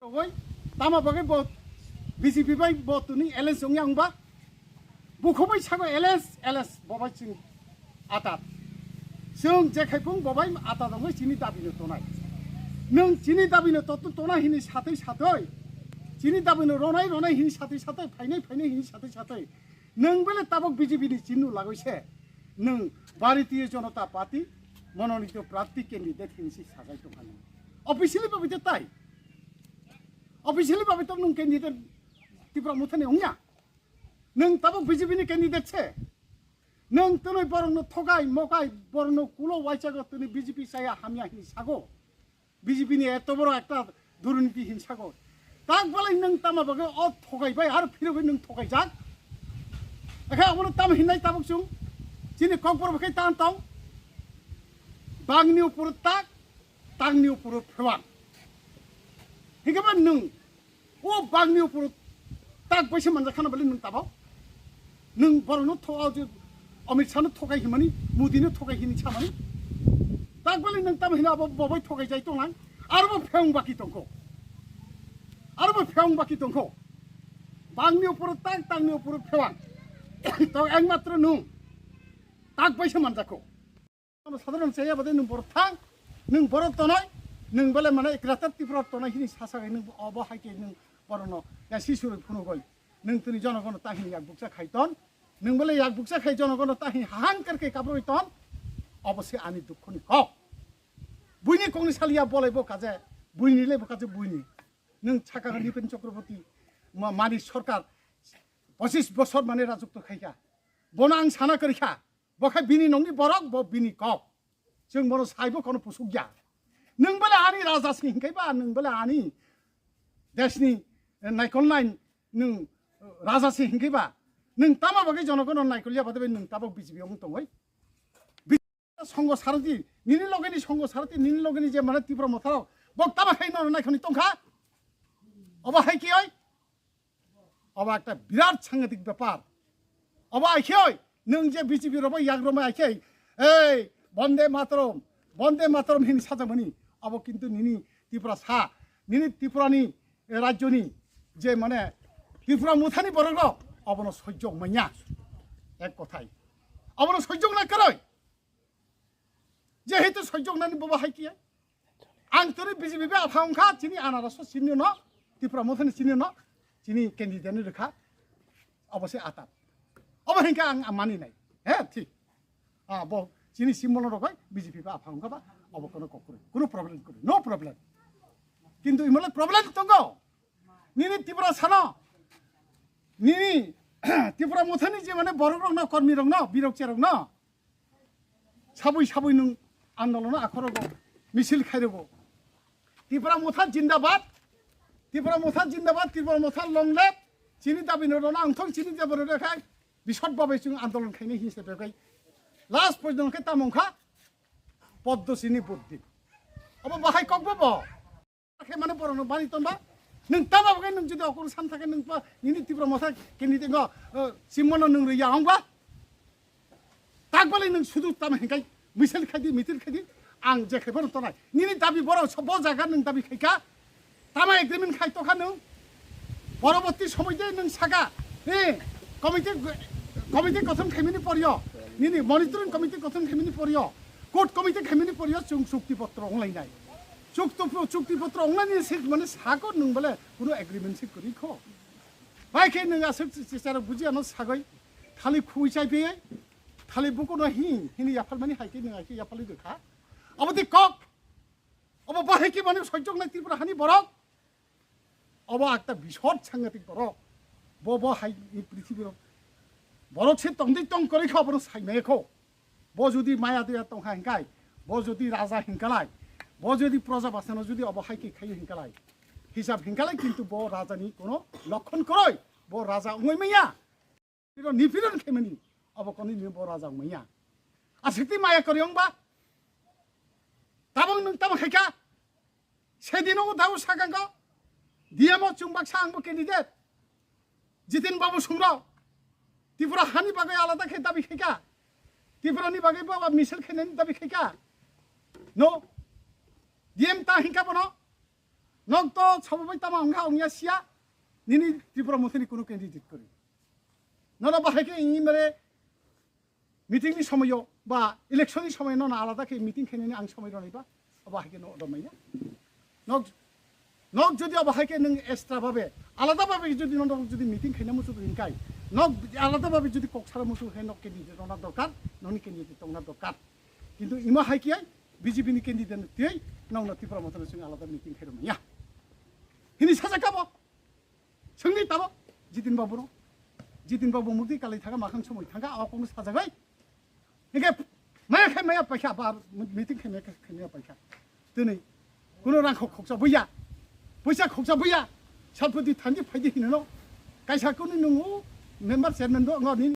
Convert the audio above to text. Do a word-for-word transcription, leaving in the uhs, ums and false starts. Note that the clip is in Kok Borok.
Oi, tama bagwi bo B J P bai bo tini alliance wngya wngba? Bukhumui sago alliance, alliance bo bai chwng atat. Chwng je khai phung bo bai atat wngwi chini dabi no tonai. Nwng chini dabi no tot-, tona hini satwi satwi, chini dabi no ronai ronai hini satwi satwi, phainai phainai hini satwi satwi. Nwng bele tabok B J P ni chini lagoi se nwng Bharatiya Janata Party mononito prarthi candidate hini si sajai tongkha nwng. Officially bo bide tai. Officially babe to nwng candidate Tipra Mothani wngya. Nwng tabok B J P ni candidate se. Nwng twnwi borokno thokai mokai, borokno kulo waichago twnwi B J P chaya hamya hini sago. B J P ni eto boro ekta durniti hini sago. Tak balai nwng tama bagwi o thokai bai aro phirogwi nwng thokai jak. Ekhe abono tamo hinai tabok chwng chini kokborok bai khe tan tong. Bangni upor tak, tangni upor phewang. Hingke ba nwng o bangni upor tak bai se manjak khana bali nwng tabok. Nwng borokno tho-, o je Amit Shah no thokai himani, Modi no thokai hini samani. Tak bali nwng tamo hino abo bo bai thokai jai tongnang. Aro bo phewng baki tongkho. Aro bo phewng baki tongkho. Bangni upor tak, tangni upor phewang. To ekmatro nwng tak bai se manjakho. Ano sadharon chaya bade nwng borok thang, nwng borok tonoi, nwng bele mane ekratar Tripura tonoi hini sasagai nwng obo hai khe nwng borokno ya sisuroi phunugoi. Nwng tini jonogono ta hini yak bukcha khai ton, nwng bele yak bukcha khai jonogono ta hini hahang karke kabroi ton, obo se ani dukhoni kok. Buini kokni saliya bolai bo kaje, buini le bo kaje buini. Nwng sakha Nipin Chakraborty ma-, mani sarkar pochis bosor mane rajotw khaikha. Bono ang sana kwrwikha. Bo khe bini nokni borok, bo bini kok. Chwng bono saibo kono pusuk ya. Nwng bele ani raja se hinkhai ba, nwng bele ani desni, eh, naikolnai nwng raja se hinkhai ba. Nwng tamo bagwi jonogono naikol ya bade nwng tabok B J P wng tongoi. Bi-, songo sarati, nini logeni songo sarati, nini logeni je mane Tipra Motha rok, bok tamo khai no naikhoni tongkha. Obo hai ki oi? Obo ekta birat sangatik bepar. Obo aikhei, nwng je B J P robo yagromai aikhei, ei, Bonde Mataram, Bonde Mataram hini sajakmani, obo kintu nini Tiprasa, nini Tripurani, eh, rajyoni, je mane Tipra Mothani borok rok, obono sojjo manya, ek kothai. Obono sojjo na karoi. Jehetu sojjoknani bobo hai kiya. Ang tini B J P bai apha wngkha, chini anarasno chini no, Tipra Mothani chini no, chini candidate ni rwkha, obo se atat. Obo hinkhe ang mani nai. He, thik. Ah, bo chini simbono rogoi B J P bai apha wngkha ba, obo kono kok kwrwi. Kono problem kwrwi. No problem. Kintu imole problem tongo. Nini Tiprasano, nini Tipra Mothani je mane borok rokno, kormi rokno, birok cherokno. Sabui sabui nwng andolono akhorogo misil khairogo. Tipra Motha jindabad, Tipra Motha jindabad, Tipra Motha long live, chini dabi no rona ang thong chini dabi no khai, bisot babai chwng andolon khaini hinse bebai. Last pojno khe tamong kha, poddo chini buddhi. Obo bahai kok bo bo. Khe mane borokno bani tonba. Nwng tama bagwi nwng jodi okon san thakhe nwng pa nini Tipra Motha candidate no, eh, simmono nwng rwya hongba. Tak bali nwng sudu tama hinkai misal khadi, mitil khadi. Ang je khaibo tonai. Nini dabi borok so bo jaga nwng dabi khaika. Tama agreement khai tokha nwng. Poroborti somoy de nwng saka. Eh, committee, committee gothon khaimani poryo. Nini monitoring committee gothon khaimani poryo. Court committee khaimani poryo chwng chukti potro onglainai. Chukti, chukti potro onglaini se mane sako nwng bole kuno agreement se kwrwi kho. Bai khe nwng aswk si-, si-, sara buji ano sagoi thali khui chai phe, thali buko no hi, hini yaphalmani hai khe nwng hai khe yaphalwi rwkha. Abo de kok. Abo bahai khe mane sojjok nai Tripura hani borok. Obo ekta bisot sangatik borok. Bo, bo hai ni prithibi rok. Borok se tongdi tong kwrwi kha, obono saimaya kho. Bo jodi maya doya tongkha hinkai, bo jodi raja hinkalai, bo jodi proja basano jodi obo hai khe khayo hinkalai, hisab hinkalai kintu bo raja ni kono lokhon kwrwi, bo raja wngwi manya. Piro nipiron khaimani, obo kono ni bo raja wngmanya. Aswkti maya kwrwi wngba, tabang nwng tamo khaikha, Sedino o dago sakangko D M o chwng baksa angbo candidate. Jitin Babu Sumrok. Tripura hani bagwi alada khe dabi khaika. Tripura ni bagwi baba misal khainani dabi khaika. No. D M ta hinka bono. Nok to sabo bai tama wngkha wngya siya, nini Tripura Motha ni kuno candidate kwrwi. Nono bahai khe ini mere meeting ni somoyo ba election ni somoyo nono alada khe meeting khainani ang somoi rwnai ba, abo hai khe no odo manya. Nok, nok jodi abo hai khe nwng extra babe, alada babe jodi nono jodi meeting khaina muchuk ringkai, nok alada babe jodi kok sara muchuk hai nok candidate rwna dorkar, nokni candidate tongna dorkar. Kintu imo hai khe B J P ni candidate ni twi nokno Tipra Motha no chwng alada meeting khairok manya. Hini sajak kabo. Swngni tabo Jitin Babu no. Jitin Babu mukti kalai thaga makhang somoi thangkha, o kokno sajagwi. Hingke maya khai maya paikha, ba meeting khai maya khai maya paikha. Tini kuno rang khok khoksa buya. Puisa khoksa buya. Salpudi thandi phaidi hinano. Kaisa kunu nungu member chairman do ngoni